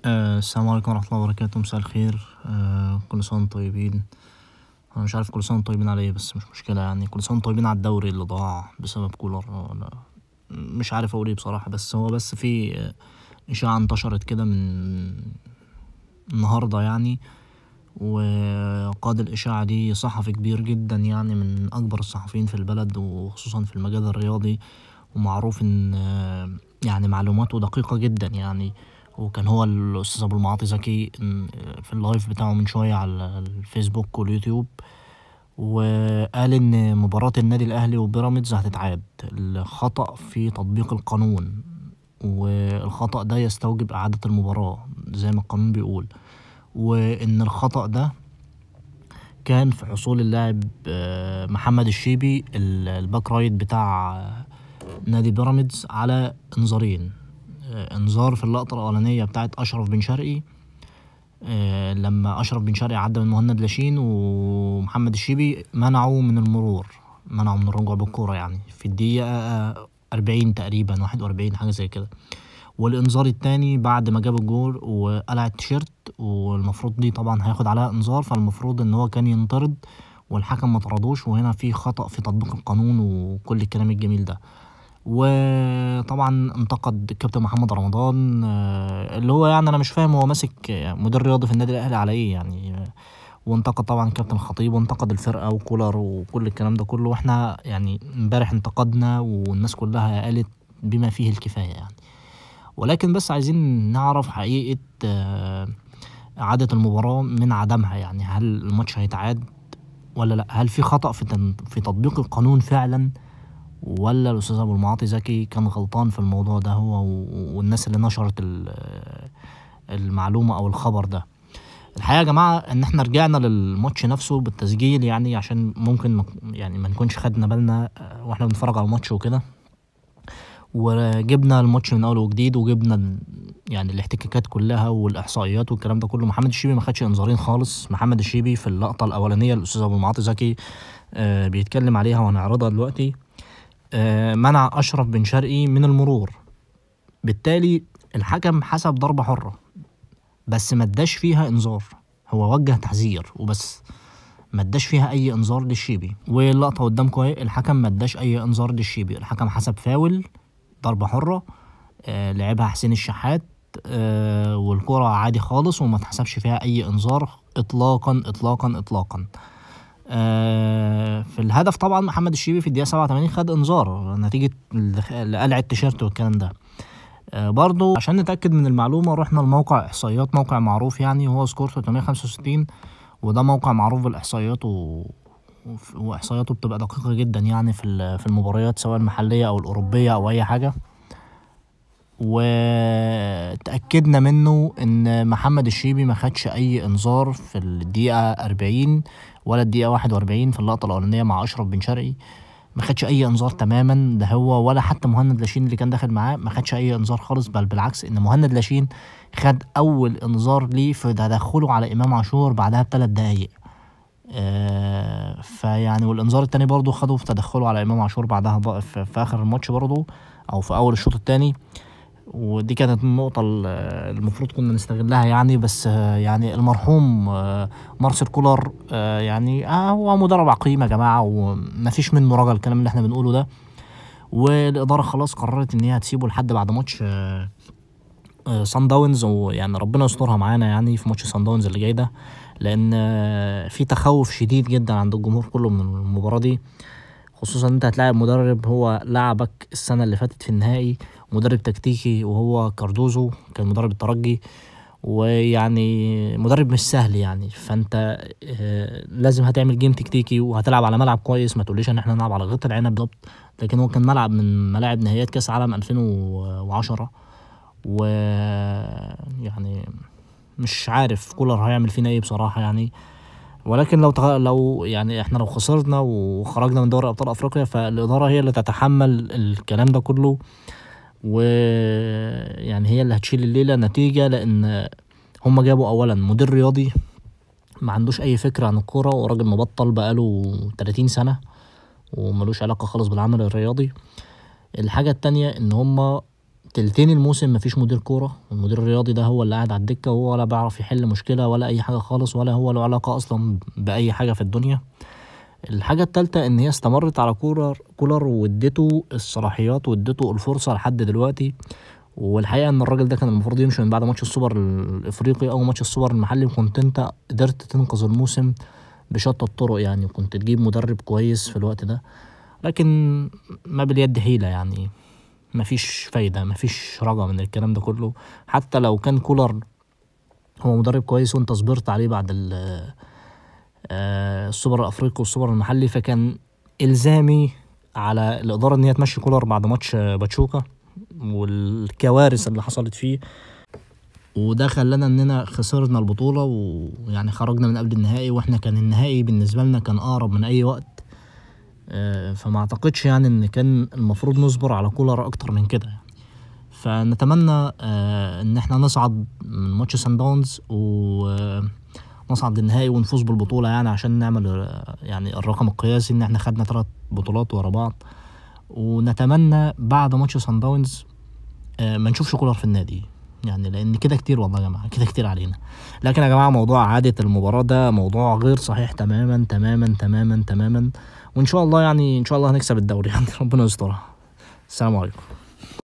السلام عليكم ورحمة الله وبركاته. مساء الخير. كل سنة وانتم طيبين. أنا مش عارف كل سنة وانتم طيبين على إيه، بس مش مشكلة يعني. كل سنة وانتم طيبين على الدوري اللي ضاع بسبب كولر. أنا مش عارف أقول إيه بصراحة، بس هو بس في إشاعة انتشرت كده من النهاردة يعني، وقاد الإشاعة دي صحفي كبير جدا يعني، من أكبر الصحفيين في البلد وخصوصا في المجال الرياضي، ومعروف إن يعني معلوماته دقيقة جدا يعني. وكان هو الأستاذ أبو المعاطي زكي في ال live بتاعه من شوية على الفيسبوك واليوتيوب، وقال إن مباراة النادي الأهلي وبيراميدز هتتعاد، الخطأ في تطبيق القانون، والخطأ ده يستوجب إعادة المباراة زي ما القانون بيقول، وإن الخطأ ده كان في حصول اللاعب محمد الشيبي ال back right بتاع نادي بيراميدز على انذارين. انذار في اللقطة الأولانية بتاعت أشرف بن شرقي، لما أشرف بن شرقي عدى من مهند لاشين ومحمد الشيبي منعه من المرور، منعه من الرجوع بالكورة يعني في الدقيقة 40 تقريبا، 41 حاجة زي كده. والإنذار التاني بعد ما جاب الجول وقلع التيشيرت، والمفروض دي طبعا هياخد عليها إنذار، فالمفروض إن هو كان ينطرد والحكم ما طردوش، وهنا في خطأ في تطبيق القانون وكل الكلام الجميل ده. وطبعا انتقد الكابتن محمد رمضان، اللي هو يعني انا مش فاهم هو ماسك مدير رياضي في النادي الاهلي على ايه يعني، وانتقد طبعا الكابتن الخطيب، وانتقد الفرقة وكولر وكل الكلام ده كله. واحنا يعني امبارح انتقدنا والناس كلها قالت بما فيه الكفاية يعني، ولكن بس عايزين نعرف حقيقة اعاده المباراة من عدمها يعني. هل الماتش هيتعاد ولا لا؟ هل في خطأ في تطبيق القانون فعلا، ولا الأستاذ أبو المعاطي زكي كان غلطان في الموضوع ده هو والناس اللي نشرت المعلومة أو الخبر ده؟ الحقيقة يا جماعة إن إحنا رجعنا للماتش نفسه بالتسجيل يعني، عشان ممكن يعني ما نكونش خدنا بالنا وإحنا بنتفرج على الماتش وكده، وجبنا الماتش من أول وجديد، وجبنا يعني الاحتكاكات كلها والإحصائيات والكلام ده كله. محمد الشيبي ما خدش إنذارين خالص. محمد الشيبي في اللقطة الأولانية الأستاذ أبو المعاطي زكي بيتكلم عليها وهنعرضها دلوقتي، منع أشرف بن شرقي من المرور، بالتالي الحكم حسب ضربة حرة، بس ما اداش فيها انذار، هو وجه تحذير وبس، ما اداش فيها اي انذار للشيبي. واللقطة قدامكم اهي، الحكم ما اداش اي انذار للشيبي، الحكم حسب فاول ضربة حرة، لعبها حسين الشحات، والكرة عادي خالص وما اتحسبش فيها اي انذار اطلاقا اطلاقا اطلاقا. في الهدف طبعا محمد الشيبي في الدقيقة 87 خد انذار نتيجة قلع التيشيرت والكلام ده. برضو عشان نتأكد من المعلومة رحنا لموقع احصائيات، موقع معروف يعني، هو سكور 365، وده موقع معروف بالاحصائيات واحصائياته بتبقى دقيقة جدا يعني في المباريات سواء المحلية او الاوروبية او اي حاجة. وتأكدنا منه ان محمد الشيبي ما خدش اي انذار في الدقيقة 40 ولا الدقيقة 41 في اللقطة الأولانية مع أشرف بن شرقي، ما خدش أي إنذار تماما، ده هو ولا حتى مهند لاشين اللي كان داخل معاه ما خدش أي إنذار خالص، بل بالعكس إن مهند لاشين خد أول إنذار ليه في تدخله على إمام عاشور بعدها ب3 دقايق. فيعني والإنذار التاني برضه خده في تدخله على إمام عاشور بعدها في آخر الماتش برضه أو في أول الشوط التاني، ودي كانت النقطة المفروض كنا نستغلها يعني. بس يعني المرحوم مارسيل كولر يعني هو مدرب عقيم يا جماعة، ومفيش منه رجا الكلام اللي احنا بنقوله ده. والإدارة خلاص قررت إن هي هتسيبه لحد بعد ماتش سان داونز، ويعني ربنا يسترها معانا يعني في ماتش سان داونز اللي جاي ده، لأن في تخوف شديد جدا عند الجمهور كله من المباراة دي، خصوصا انت هتلاعب مدرب هو لعبك السنة اللي فاتت في النهائي، مدرب تكتيكي وهو كاردوزو، كان مدرب الترجي، ويعني مدرب مش سهل يعني. فانت لازم هتعمل game تكتيكي وهتلعب على ملعب كويس، ما تقوليش ان احنا نلعب على غيط العنب بالظبط، لكن هو كان ملعب من ملاعب نهائيات كاس عالم 2010، ويعني مش عارف كولر هيعمل فينا ايه بصراحة يعني. ولكن لو يعني احنا لو خسرنا وخرجنا من دوري ابطال افريقيا فالاداره هي اللي تتحمل الكلام ده كله، ويعني هي اللي هتشيل الليلة نتيجة، لان هم جابوا اولا مدير رياضي ما عندوش اي فكرة عن الكورة، وراجل مبطل بقاله 30 سنة وملوش علاقة خالص بالعمل الرياضي. الحاجة التانية ان هم تلتين الموسم مفيش مدير كورة، والمدير الرياضي ده هو اللي قاعد على الدكة، وهو ولا بيعرف يحل مشكلة ولا اي حاجة خالص، ولا هو له علاقة اصلا باي حاجة في الدنيا. الحاجة التالتة ان هي استمرت على كولر واديته الصلاحيات واديته الفرصة لحد دلوقتي. والحقيقة ان الراجل ده كان المفروض يمشي من بعد ماتش السوبر الافريقي او ماتش السوبر المحلي، وكنت انت قدرت تنقذ الموسم بشتى الطرق يعني، وكنت تجيب مدرب كويس في الوقت ده، لكن ما باليد حيلة يعني، مفيش فايدة، مفيش رجعة من الكلام ده كله. حتى لو كان كولر هو مدرب كويس وانت صبرت عليه بعد السوبر الافريقي والسوبر المحلي، فكان الزامي على الادارة ان هي تمشي كولر بعد ماتش باتشوكا والكوارث اللي حصلت فيه، وده خلانا اننا خسرنا البطولة ويعني خرجنا من قبل النهائي، واحنا كان النهائي بالنسبة لنا كان اقرب من اي وقت. فما اعتقدش يعني ان كان المفروض نصبر على كولر اكتر من كده يعني. فنتمنى ان احنا نصعد من ماتش سان داونز ونصعد للنهائي ونفوز بالبطولة يعني، عشان نعمل يعني الرقم القياسي ان احنا خدنا 3 بطولات ورا بعض. ونتمنى بعد ماتش سان داونز ما نشوفش كولر في النادي يعني، لان كده كتير والله يا جماعة، كده كتير علينا. لكن يا جماعة موضوع عادة المباراة ده موضوع غير صحيح تماما تماما تماما تماما، وان شاء الله يعني ان شاء الله هنكسب الدوري يعني، ربنا يسترها. السلام عليكم.